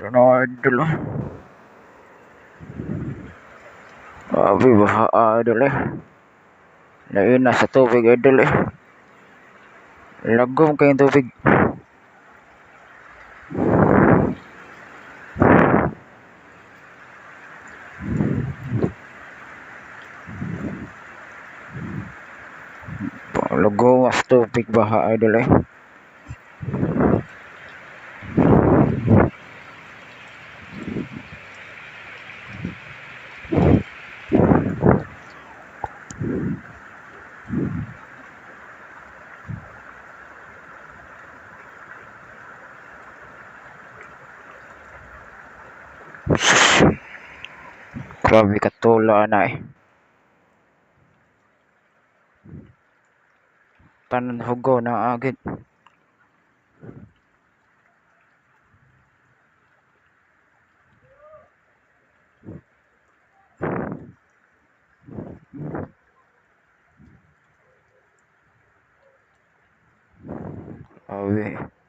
Tanaw, idol, oh. Grabe baha, idol, eh. Lain na sa tubig, idol, eh. Lagom kayong tubig. Lagom mas tubig baha, idol, eh. Grabe katula na, eh. Tanan hugaw na agad. Grabe.